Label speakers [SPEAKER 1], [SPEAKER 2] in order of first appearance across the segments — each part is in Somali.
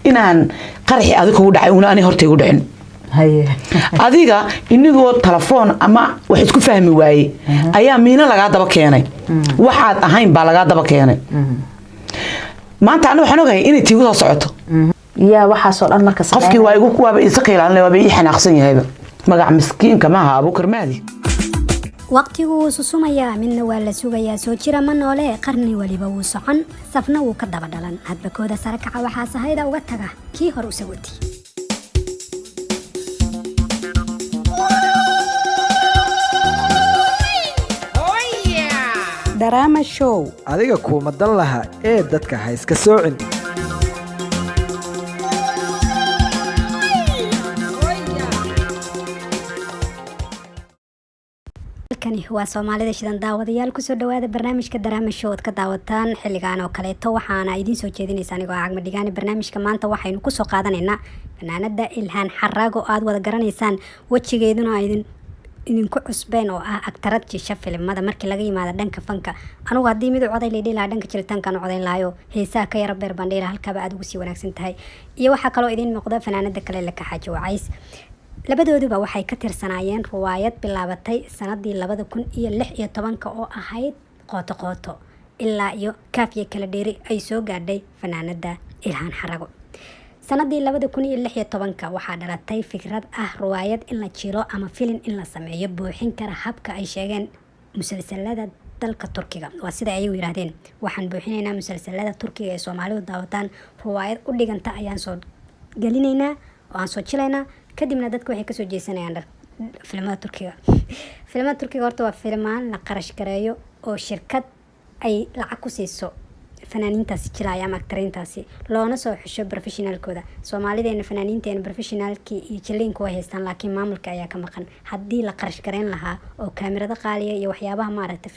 [SPEAKER 1] Inaan qaraxi adig kugu dhacay una ani horta igu dhicin. Adiga inigoo telefoon ama wax isku fahmi waaye ayaa miino lagaa daba keenay. Waxaad ahayn baa lagaa daba keenay. Maanta aniga waxaan ogahay inay tiigu soo socoto.
[SPEAKER 2] Yaa waxaasoo dhan marka
[SPEAKER 1] Qofkii waa igu, waaba isa qiilaalinay, waaba ii xanaaqsan yahayba. Magac miskiinka maaha Abuukar Mahdi.
[SPEAKER 3] Waqtigu wuu susumayaa, midna waa la sugayaa. Soo jira ma noole, qarni weliba wuu socon, safna wuu ka daba dhalan. Hadba kooda sare kaca waxaa sahayda uga taga kii hore u sagoti.
[SPEAKER 4] Daraama Show.
[SPEAKER 5] Adiga kuuma dan laha ee dadka ha iska soocin.
[SPEAKER 3] Halkani waa Soomaalida Shidan. Daawadayaal, kusoo dhawaada barnaamijka Daraama Show ood ka daawataan xilligan oo kaleeto. Waxaana idiin soo jeedinaysa anigoo Cagma Dhigaani. Barnaamijka maanta waxaynu kusoo qaadanaynaa fanaanada Ilhaan Xaraago, aada wada garanaysaan, wejigeeduna idinku cusbeen, oo ah aktarad jisha filimada. Markii laga yimaado dhanka fanka, anugu haddii mid u coday laydhihi lahaa, dhanka jilitaankaan u codayn lahayo. Heesaha ka yara beer baan dhihi lahaa, halkaaba aada ugu sii wanaagsan tahay. Iyo waxaa kaloo idiin muuqda fanaanada kale, Laka Xaaji Wacays. Labadooduba waxay ka tirsanaayeen ruwaayad bilaabatay sanadii 2016-ka oo ahayd Qooto Qooto, ilaa iyo Kaafiya Kala Dheeri ay soo gaadhay fanaanada Ilhaan Xarago. Sanadii 2016-ka waxaa dhalatay fikrad ah ruwaayad in la jiro ama filin in la sameeyo buuxin kara habka ay sheegeen musalsalada dalka Turkiga. Waa sida ayagu yiraahdeen: waxaan buuxinaynaa musalsalada Turkiga ee Soomaalidu daawataan, ruwaayad u dhiganta ayaan soo gelinaynaa oo aan soo jilaynaa. Kadibna dadka waxay kasoo jeesanayaan filimada Turkiga. Filimada Turkiga horta waa filmaan la qarash gareeyo oo shirkad ay lacag ku siiso fanaaniintaasi jilaya ama actariintaasi, loona soo xusho professionalkooda. Soomaalideena fanaaniinteena professionalkii iyo jiliinku way haystaan, laakiin maamulka ayaa ka maqan. Haddii la qarash gareyn lahaa oo kaamirado qaaliya iyo waxyaabaha maaragtay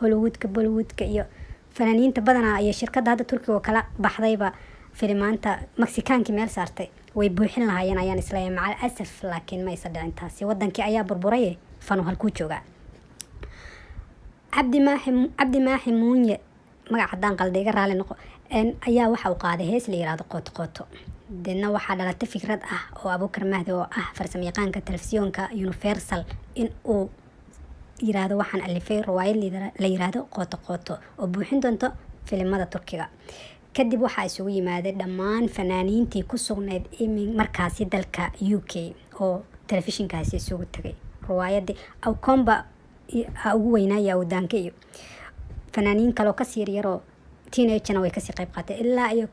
[SPEAKER 3] Hollywoodka, Bollywoodka iyo fanaaniinta badanaa iyo shirkadda hadda Turkiga oo kala baxdayba filimaanta Mexikaankii meel saartay, way buuxin lahaayeen ayaan isleeyahay. Macal asaf, laakiin ma aysan dhicin taasi. Wadankii ayaa burburay, fanu halkuu joogaa? Cabdi Maaxi, Cabdi Maaxi Muunye, magac haddaan qalda iga raali noqo, ayaa waxa uu qaaday hees la yiraahdo Qooto Qooto. Deedna waxaa dhalatay fikrad ah oo Abuukar Mahdi, oo ah farsamayaqaanka telefisyoonka Universal, in uu yiraahdo waxaan alifay riwaayad la yiraahdo Qooto Qooto oo buuxin doonto filimada Turkiga. Kadib waxaa isugu yimaaday dhammaan fanaaniintii ku sugnayd markaasi dalka UK oo telefishinkaasi isugu tagay. Riwaayadii Awkomba ugu weynaa iyo Awdaanka iyo fanaaniin kaloo kasii yaryaroo teenagena way kasii qayb qaatay. Ilaa iyo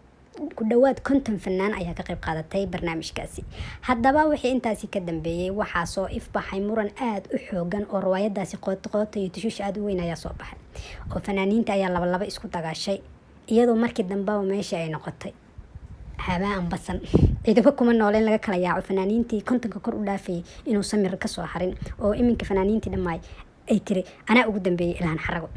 [SPEAKER 3] ku dhawaad 50 fanaan ayaa ka qayb qaadatay barnaamijkaasi. Haddaba wixii intaasi ka dambeeyey waxaa soo ifbaxay muran aada u xoogan oo riwaayadaasi Qooto Qooto iyo tushuush aada u weyn ayaa soo baxay, oo fanaaniinta ayaa labalaba isku dagaashay, iyadoo markii dambeba meesha ay noqotay habaan basan ciidamo kuma noole in laga kala yaaco. Fanaaniintii 50-ka kor u dhaafayay inuu samir kasoo harin, oo iminka fanaaniintii dhammaay ay tiri anaa ugu dambeeyay Ilhaan Xarago,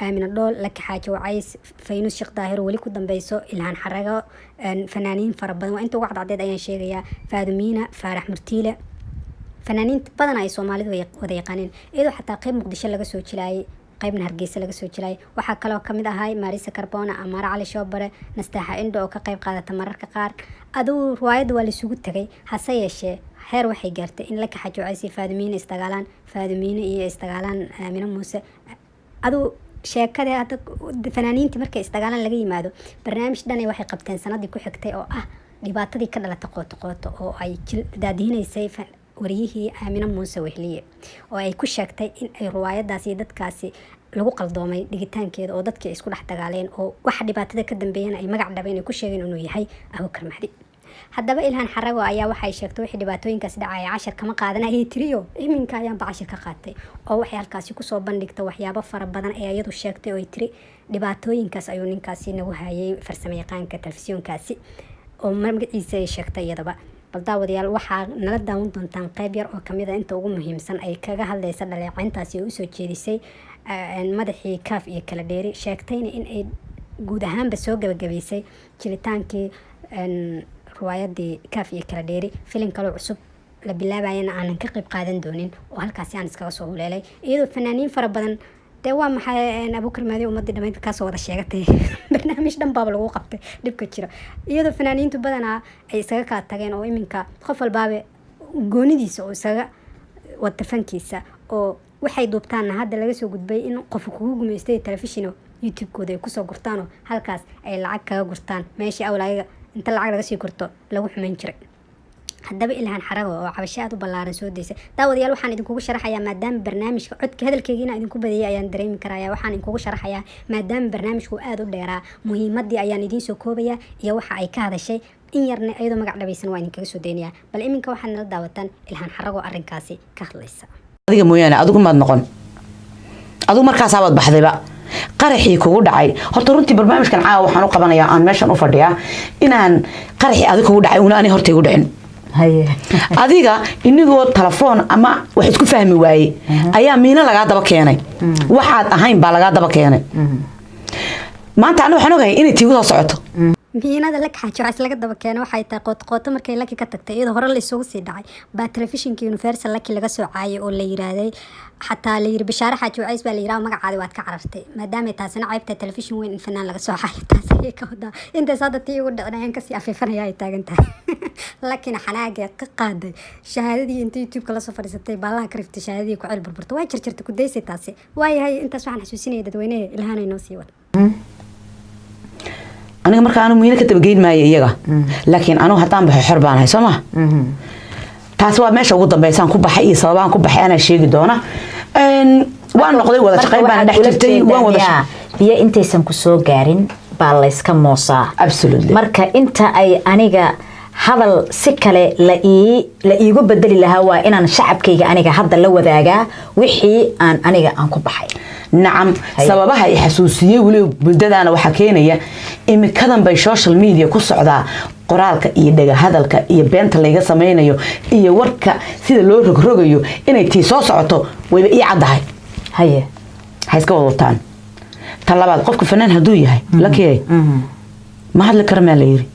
[SPEAKER 3] Aamina Dhool, Laki Xaaji Wacays, Faynus Sheekh Daahir, weli ku dambeyso Ilhaan Xarago. Fanaaniin fara badan, waa inta ugu cadcadeed ayaan sheegayaa: Faadumiina, Faarax Murtiile, fanaaniinta badan ay Soomaalidu wada yaqaaneen, iyadoo xataa qeyb Muqdisho laga soo jilaayay, qeybna Hargeysa laga soo jilaayay. Waxaa kaloo kamid ahay Marisa Carbona, Amaara Cali Shoobare, Nasteexa Indho oo ka qeyb qaadata mararka qaar. Adigu riwaayadda waa laisugu tagay, hase yeeshee heer waxay gaartay in Laka Xaaji Wacays iyo Faadumiine isdagaalaan, Faadumiine iyo isdagaalaan Aamino Muuse. Adigu sheekada hadda fanaaniintii markay isdagaalaan laga yimaado, barnaamij dhan waxay qabteen sanadii ku xigtay oo ah dhibaatadii ka dhalatay Qooto Qooto, oo ay daadihinaysay wariyihii Aamino Muuse Wehliye, oo ay ku sheegtay in ay riwaayadaasi iyo dadkaasi lagu qaldoomay dhigitaankeeda, oo dadkii ay isku dhex dagaaleen, oo waxa dhibaatada ka dambeeyana ay magac dhabeen, ay ku sheegeen inuu yahay Abuukar Mahdi. Haddaba Ilhaan Xarago ayaa waxay sheegtay wixii dhibaatooyinkaas dhacaya cashar kama qaadan ayay tiriyo, iminka ayaanba cashar ka qaatay, oo waxay halkaasi kusoo bandhigta waxyaabo fara badan ee iyadu sheegtay oo ay tiri dhibaatooyinkaas ayuu ninkaasi nagu hayay, farsamo yaqaanka telefisyoonkaasi oo magaciisa ay sheegtay iyadaba. Bal daawadayaal, waxaa nala daawan doontaan qeyb yar oo kamid a inta ugu muhiimsan ay kaga hadleysa dhaleecayntaasi oo usoo jeedisay madaxii Kaaf iyo Kala Dheeri, sheegtayna in ay guud ahaanba soo gabagabeysay jilitaankii riwaayadii Kaaf iyo Kala Dheeri, filin kaloo cusub la bilaabayana aanan ka qayb qaadan doonin, oo halkaasi aan iskaga soo huleelay, iyadoo fanaaniin fara badan. Dee waa maxay, Abuukar Maadi, ummadii dhamayd kaasoo wada sheegatay? Barnaamij dhan baaba lagu qabtay dhibka jira, iyadoo fanaaniintu badanaa ay isaga kala tageen oo iminka qof walbaaba goonidiisa oo isaga wata fankiisa, oo waxay duubtaanna hadda laga soo gudbay in qofku kugu gumaystay telefishino YouTube-kooda ay kusoo gurtaanoo halkaas ay lacag kaga gurtaan, meeshii awl ayaga inta lacag laga sii gurto lagu xumayn jiray. Haddaba Ilhaan Xarago oo cabasho aada u ballaaran soo deysay, daawadayaal, waxaan idinkugu sharaxayaa, maadaama barnaamijka codka hadalkeyga inaan idinku badiyay ayaan dareemi karaya, waxaan idinkugu sharaxayaa, maadaama barnaamijku aada u dheeraa, muhiimadii ayaan idiin soo koobayaa iyo waxa ay ka hadashay. In yarna iyadoo magac dhabaysan waa idinkaga soo deynayaa. Bal iminka waxaad nala daawataan Ilhaan Xarago arrinkaasi ka hadlaysa.
[SPEAKER 1] Adiga mooyaane, adigu maad noqon, adigu markaasabaad baxdayba qaraxii kugu dhacay. Horta runtii barnaamijkan caawa waxaan u qabanayaa, aan meeshan u fadhiyaa, inaan qaraxii adig kugu dhacay una ani horta igu dhicin. Adiga inigoo telefoon ama wax isku fahmi waaye ayaa miino lagaa daba keenay. Waxaad ahayn baa lagaa daba keenay. Maanta ani waxaan ogahay inay tiigu soo socoto.
[SPEAKER 3] Miinada Laki Xaaji Wacays laga daba keenay waxay tahay Qootqooto. Markay Laki ka tagtay, iyadoo hore la isugu sii dhacay, baa telefishinka Universal Laki laga soo caayay oo la yiraahday, xataa la yiri Bashaare Xaaji Wacays baa la yiraahdaa, magacaadi waad ka carartay. Maadaama taasina ceybta telefishin weyn in fanaan laga soo caayo, taas ayay ka wadaa. Intaas hadda tii ugu dhicin ayaan kasii afiifanaya ay taagan tahay. Lakina xanaagee ka qaaday shahaadadii inta YouTube-ka lasoo fadhiisatay, baalaha ka riftay, shahaadadii ku ceel burburtay, waa jarjartay, ku daysay. Taasi waayahay. Intaas waxaan xasuusinaya dadweynaha, Ilhaanay noo sii wada.
[SPEAKER 1] Aniga marka anu miino ka dabageyn maayo iyaga, laakiin anugu haddaan baxo xor baan ahay, soo ma? Taasi waa meesha ugu dambeysaan ku baxay iyo sababaan ku baxay anaa sheegi doona. Waan noqday, wada shaqayn baan dhex jirtay, waan wada
[SPEAKER 2] Biyo intaysan ku soo gaarin baa layska moosaa.
[SPEAKER 1] Absolutely.
[SPEAKER 2] Marka inta ay aniga hadal si kale la iigu bedeli lahaa, waa inaan shacabkayga aniga hadda la wadaagaa wixii aan aniga aan ku baxay.
[SPEAKER 1] Nacam. Sababaha ay xasuusiyey weliba muddadaana waxaa keenaya imikadan bay social media ku socdaa qoraalka iyo dhagahadalka iyo beenta layga sameynayo iyo warka sida loo rogrogayo. Inay tii soo socoto wayba ii caddahay. Ha iska wadataan. Ta labaad, qofka fanaan hadduu yahay, Lakiyay, ma hadli kara maa la yiri?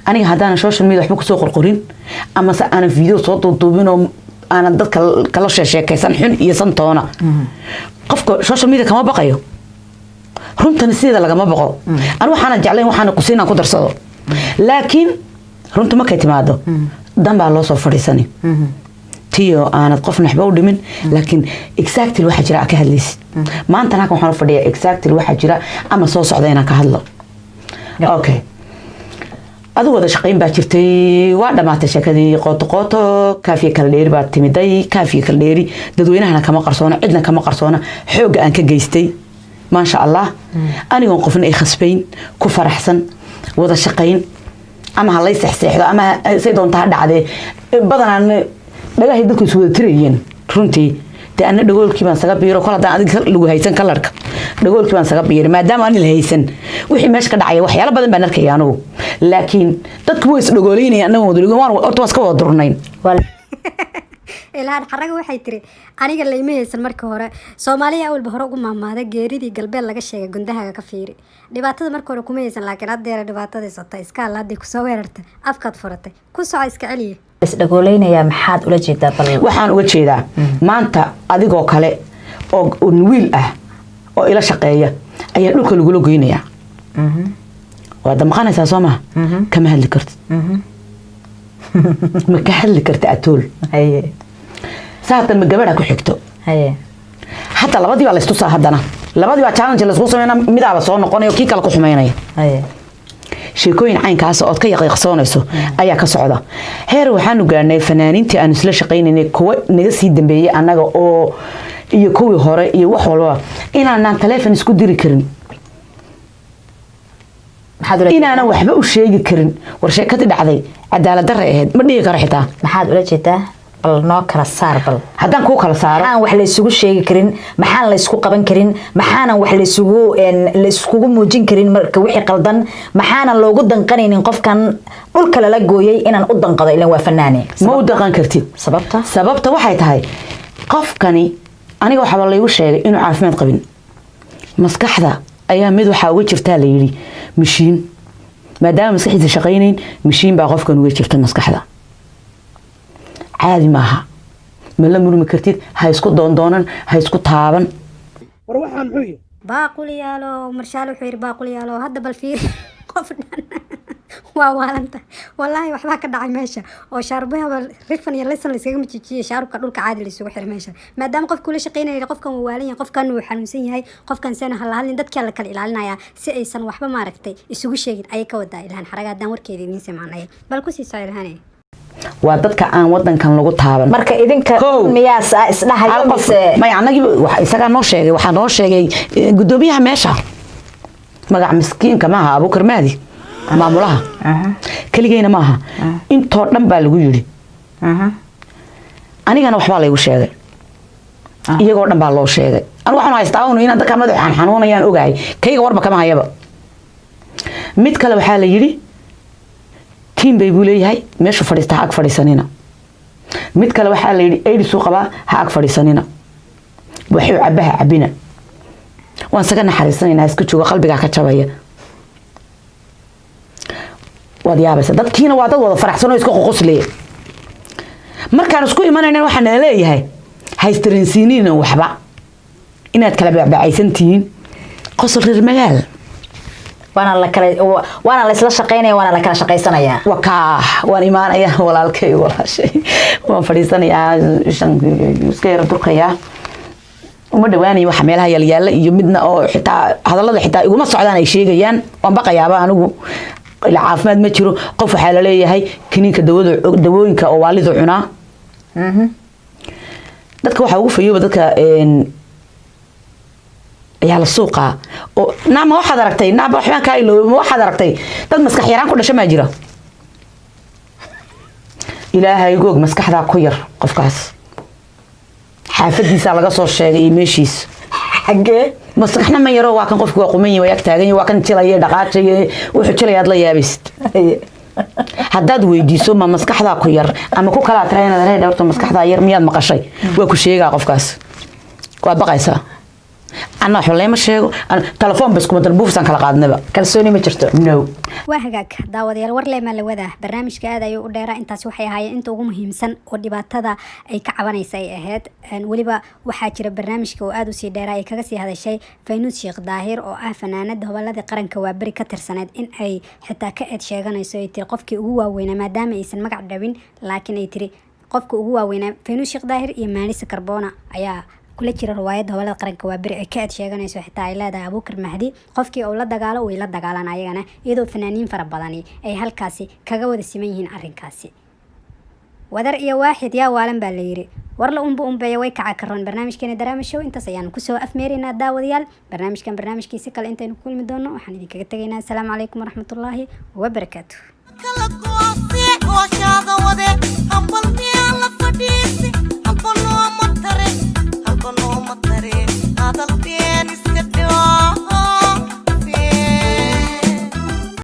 [SPEAKER 1] Aniga haddaanan social media waxba kusoo qorqorin amase aanan video soo duuduubin oo aanan dadka kala sheesheekaysan xun iyo santoona, qofka social media kama baqayo. Runtana sideeda lagama baqo. Anu waxaana jeclayn waxaana qusin inaan ku darsado, laakiin runta markay timaado dan baa loo soo fadhiisani tiyo aanad qofna waxba u dhimin, laakiin exactly waxaa jira aad ka hadlaysid. Maantana halkan waxaan u fadhiyaa exactly waxaa jira ama soo socda inaan ka hadlo. Okay, adu wada shaqayn baa jirtay, waa dhamaatay sheekadii Qooto Qooto. Kaafiye kala dheeri baa timiday. Kaafiye kala dheeri dadweynahana kama qarsoona, cidna kama qarsoona xoogga aan ka geystay, maasha Allah, anigoon qofna ay khasbayn, ku faraxsan wada shaqayn, ama ha lay seexseexdo ama say doonta ha dhacdee. Badanaan dhagahay dadku is wada tirayeen runtii. Dee ana dhagoolkii baan saga biiro. Kol haddaan adiga lagu haysan, kalarka dhagoolkii baan saga biiray. Maadaama aan la haysan wixii meesha ka dhacaya, waxyaalo badan baan arkaya anigu, laakiin dadku way is dhagoolaynaya, annaga wada dhagool waan horta waan iska wada durnayn.
[SPEAKER 3] Ilhaan Xaraga waxay tiri, aniga layma haysan markii hore. Soomaaliya awalba hore ugu maamaada, geeridii galbeed laga sheegay gundahaaga ka fiiri. Dhibaatada marka hore kuma haysan, laakiin haddeera dhibaatadii sota iska alla hadday kusoo weerartay, afkaad furatay, ku soco, iska celiya.
[SPEAKER 2] Isdhagoolaynayaa maxaad ula jeedaa bal?
[SPEAKER 1] Waxaan uga jeedaa, maanta adigoo kale oo wiil ah oo ila shaqeeya ayaa dhulka lagula goynayaa. Waad damqanaysaa, soo maha? Kama hadli kartid, ma ka hadli karta atool. Saatan ma gabadha ku xigto. Hataa labadii baa laystusaa, haddana labadii baa challenge laysku sameynaa, midaaba soo noqonayo kii kale ku xumeynaya. Sheekooyin caynkaas ood ka yaqiiqsoonayso ayaa ka socda. Heer waxaanu gaarnay fanaaniintii aanu isla shaqaynaynay, kuwa naga sii dambeeyey annaga oo iyo kuwii hore iyo wax walbaba, inaanaan taleefon isku diri karin,
[SPEAKER 2] Maxaad ula
[SPEAKER 1] inaanan waxba u sheegi karin. War sheekadii dhacday cadaalad darray ahayd ma dhihi karo xitaa.
[SPEAKER 2] Maxaad ula jeedaa? Bal noo kala saar bal.
[SPEAKER 1] Haddaan kuu kala saaro,
[SPEAKER 2] Maxaan wax laysugu sheegi karin? Maxaan laysku qaban karin? Maxaanan wax layskugu muujin karin marka wixii qaldan? Maxaanan loogu danqanaynin qofkan dhulka lala gooyay inaan u danqado? Ilan waa fanaane.
[SPEAKER 1] Ma u daqan kartid.
[SPEAKER 2] Sababta?
[SPEAKER 1] Sababta waxay tahay, qofkani aniga waxaaba laygu sheegay inuu caafimaad qabin. Maskaxda ayaa mid waxaa uga jirtaa la yidhi mashiin. Maadaama maskaxdiisa shaqaynayn, mashiin baa qofkan uga jirta maskaxda, caadi maaha, ma la murmi kartid, ha isku doondoonan, ha isku taaban.
[SPEAKER 4] War waxaan muxuu yahay?
[SPEAKER 3] Baaquliyaalo Marshaal wuxuu yidhi baaquliyaalo. Hadda bal fiiri, qof dhan waa waalanta. Wallaahi waxbaa ka dhacay meesha oo shaarubahaba rifan iyo lisan layskaga majijiyey, shaarubka dhulka caadi laysugu xiray meesha, maadaama qofka ula shaqeynaya qofkan wuu waalan yahay, qofkan wuu xanuunsan yahay, qofkan sena hala hadlin, dadkaa la kala ilaalinayaa si aysan waxba maaragtay isugu sheegin ayay ka wadaa Ilhaan Xaraga. Haddaan warkeeda idiin simcanaya, bal kusii soco, Ilhaane.
[SPEAKER 1] Waa dadka aan wadankan lagu taaban.
[SPEAKER 2] Marka idinka
[SPEAKER 1] Kow.
[SPEAKER 2] miyaas isdhahayo
[SPEAKER 1] Hal qof
[SPEAKER 2] mise?
[SPEAKER 1] Maya, anagii isagaa noo sheegay. Waxaa noo sheegay gudoomiyaha meesha, magac miskiinka maaha, Abuukar Mahdi, maamulaha. Keligeyna maaha, intoo dhan baa lagu yidhi. Anigana waxbaa laygu sheegay, iyagoo dhan baa loo sheegay. Anigu waxaan haystaa un inaan dadka madaxaan xanuunayaan ogahay, kayga warba kama hayaba. Mid kale waxaa la yidhi tiim bay buu leeyahay, meeshuu fadhiista ha ag fadhiisanina. Mid kale waxaa la yidhi aidisuu qabaa, ha ag fadhiisanina, waxuu cabaha cabina. Waan isaga naxariisanaynaa, iska jooga, qalbigaa ka jabaya. Waad yaabaysa, dadkiina waa dad wada faraxsan oo iska qoqosleya. Markaan isku imanayna waxaa nala leeyahay haystaransiinina waxba inaad kala baabacaysan tihiin, qosol reer magaal.
[SPEAKER 2] Waana la kala, waana la isla shaqeynaya, waana la kala shaqaysanayaa.
[SPEAKER 1] Wakaa waan imaanayaa, walaalkay, walaashay, waan fadhiisanayaa, shan iska yara durkayaa, uma dhawaanayo waxa meelaha yaalyaala iyo midna oo xitaa hadallada xitaa iguma socdaan ay sheegayaan. Waan baqayaaba anigu, ila caafimaad ma jiro. Qof waxaa laleeyahay kiniinka dawada, dawooyinka oo waalidu cunaa. Dadka waxaa ugu fayooba dadka ayaa la suuqa oo naama. Waxaad aragtay naama, waxbaan kaa iloobay. Ma waxaad aragtay dad maskax yaraan ku dhasha? Maa jira, Ilaahay goog, maskaxdaa ku yar qofkaas. Xaafadiisaa laga soo sheegay iyo meeshiisa.
[SPEAKER 2] Xaggee?
[SPEAKER 1] Maskaxna ma yaro. Waa kan qofku waa quman yahay, waa ag taagan yahay, waa kan jilaya, dhaqaajaya, wuxuu jilaya aad la yaabaysid. Haddaad weydiiso ma maskaxdaa ku yar ama ku kalaa tira inaad reer dhawrto, maskaxdaa yar miyaad maqashay? Waa ku sheegaa qofkaas, waa baqaysaa. Anna waxba leema sheego. Telefoon bas kuma dalbuufsaan kala qaadnaba.
[SPEAKER 2] Kalsooni ma jirto.
[SPEAKER 1] No.
[SPEAKER 3] Waa hagaag, daawadayaal, war leemaa la wadaa. Barnaamijka aad ayuu u dheeraa. Intaasi waxay ahaayeen inta ugu muhiimsan oo dhibaatada ay ka cabanaysa ay ahayd. Weliba waxaa jira barnaamijka oo aada usii dheeraa ay kaga sii hadashay Faynuus Sheekh Daahir oo ah fanaanada Hobolladii Qaranka waa beri ka tirsaneed, in ay xitaa ka eed sheeganayso, ay tiri qofkii ugu waaweynaa, maadaama aysan magac dhawin, laakiin ay tiri qofka ugu waaweynaa Faynuus Sheekh Daahir iyo Maanisa Karbona ayaa kula jira riwaayadda Hobolada Qaranka waa beri. Ay ka eed sheeganayso, xitaa ay leedahay Abuukar Mahdi qofkii uu la dagaalo way la dagaalaan ayagana, iyadoo fanaaniin fara badani ay halkaasi kaga wada siman yihiin arrinkaasi. Wadar iyo waaxid yaa waalan baa la yiri, warla unba unbeeya way kaca karoon. Barnaamijkeena Daraama Show intaas ayaanu kusoo afmeeraynaa, daawadayaal. Barnaamijkan barnaamijkiisi kale intaynu ku kulmi doono, waxaan idinkaga tegaynaa asalaamu calaykum waraxmatullaahi wabarakaatu.
[SPEAKER 6] Kala goosee hooshaada wade.